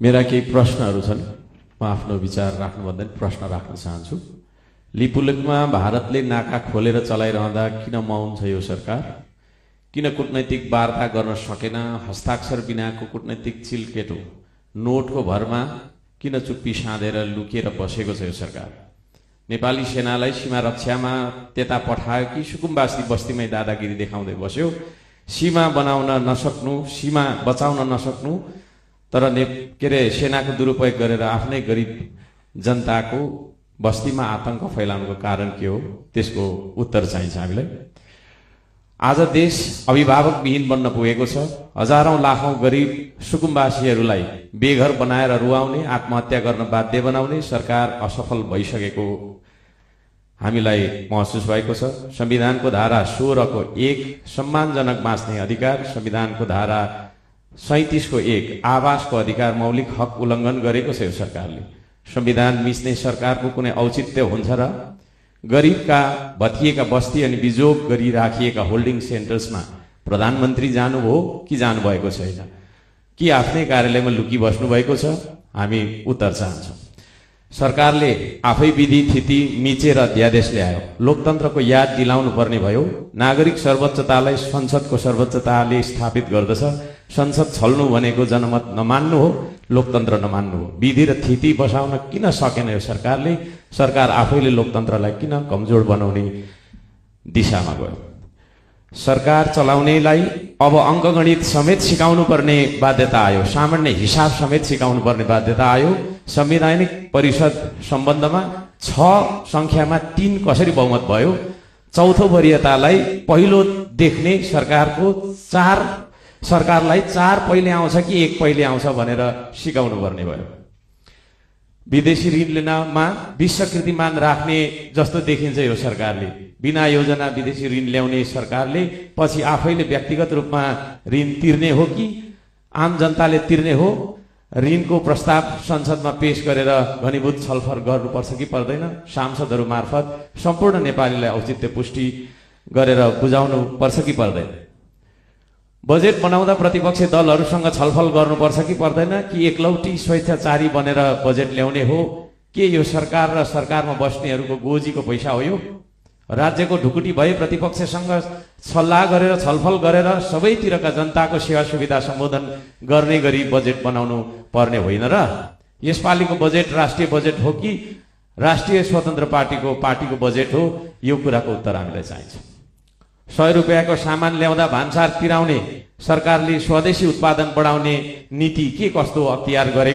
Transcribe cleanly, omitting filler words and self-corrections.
मेरा केही प्रश्नहरू छन्। म आफ्नो विचार राख्नुभन्दा प्रश्न राख्न चाहन्छु। लिपुलेकमा भारतले नाका खोलेर चलाइरहँदा किन मौन छ यो सरकार? किन कूटनैतिक वार्ता गर्न सकेन? हस्ताक्षर बिनाको कूटनैतिक चिलकेटो नोटको भरमा किन चुप्पी साँधेर लुकेर बसेको छ यो सरकार? नेपाली सेनालाई सीमा रक्षामा त्यता पठायो कि सुकुम्बासी बस्तीमै दादागिरी देखाउँदै बस्यो? सीमा बनाउन नसक्नु, सीमा बचाउन नसक्नु, तर के अरे सेनाको दुरुपयोग गरेर आफ्नै गरिब जनताको बस्तीमा आतंक फैलाउनुको कारण के हो? त्यसको उत्तर चाहिन्छ हामीलाई। आज देश अभिभावक विहीन बन्न पुगेको छ। हजारौं लाखौं गरिब सुकुम्बासीहरूलाई बेघर बनाएर रुवाउने, आत्महत्या गर्न बाध्य बनाउने सरकार असफल भइसकेको हामीलाई महसुस भएको छ। संविधानको धारा 16 को 1 सम्मानजनक बाँच्ने अधिकार, संविधानको धारा 37 को 1 आवासको अधिकार, मौलिक हक उल्लङ्घन गरेको छ यो सरकारले। संविधान मिच्ने सरकारको कुनै औचित्य हुन्छ र? गरिबका भत्किएका बस्ती अनि बिजोग गरी राखिएका होल्डिङ सेन्टर्समा प्रधानमन्त्री जानुभयो कि जानुभएको छैन? कि आफ्नै कार्यालयमा लुकी बस्नु भएको छ? हामी उत्तर चाहन्छौँ। सरकारले आफै विधि थिति मिचेर अध्यादेश ल्यायो। लोकतन्त्रको याद दिलाउनु पर्ने भयो। नागरिक सर्वोच्चतालाई संसदको सर्वोच्चताले स्थापित गर्दछ। संसद छल्नु भनेको जनमत नमान्नु हो, लोकतन्त्र नमान्नु हो। विधि र थिति बसाउन किन सकेन यो सरकारले? सरकार आफैले लोकतन्त्रलाई किन कमजोर बनाउने दिशामा गयो? सरकार चलाउनेलाई अब अङ्कगणित समेत सिकाउनु पर्ने बाध्यता आयो। सामान्य हिसाब समेत सिकाउनु पर्ने बाध्यता आयो। संवैधानिक परिषद सम्बन्धमा 6 संख्यामा 3 कसरी बहुमत भयो? चौथो वरियतालाई पहिलो देख्ने सरकारलाई 4 पहिले आउँछ कि 1 पहिले आउँछ भनेर सिकाउनु पर्ने भयो। विदेशी ऋण लिनमा विश्वकृतिमान राख्ने जस्तो देखिन्छ यो सरकारले। बिना योजना विदेशी ऋण ल्याउने सरकारले पछि आफैले व्यक्तिगत रूपमा ऋण तिर्ने हो कि आम जनताले तिर्ने हो? ऋणको प्रस्ताव संसदमा पेश गरेर घनीभूत छलफल गर्नुपर्छ कि पर्दैन? सांसदहरू मार्फत सम्पूर्ण नेपालीलाई औचित्य पुष्टि गरेर बुझाउनु पर्छ कि पर्दैन? बजेट बनाउँदा प्रतिपक्षी दलहरूसँग छलफल गर्नुपर्छ कि पर्दैन? कि एकलौटी स्वेच्छाचारी बनेर बजेट ल्याउने हो? के यो सरकार र सरकारमा बस्नेहरूको गोजीको पैसा हो यो? राज्यको ढुकुटी भए प्रतिपक्षसँग सल्लाह गरेर छलफल गरेर सबैतिरका जनताको सेवा सुविधा सम्बोधन गर्ने गरी बजेट बनाउनु पर्ने होइन र? यसपालिको बजेट राष्ट्रिय बजेट हो कि राष्ट्रिय स्वतन्त्र पार्टीको बजेट हो? यो कुराको उत्तर हामीलाई चाहिन्छ। 100 रुपियाँको सामान ल्याउँदा भान्सार तिराउने सरकारले स्वदेशी उत्पादन बढाउने नीति के कस्तो अख्तियार गरे?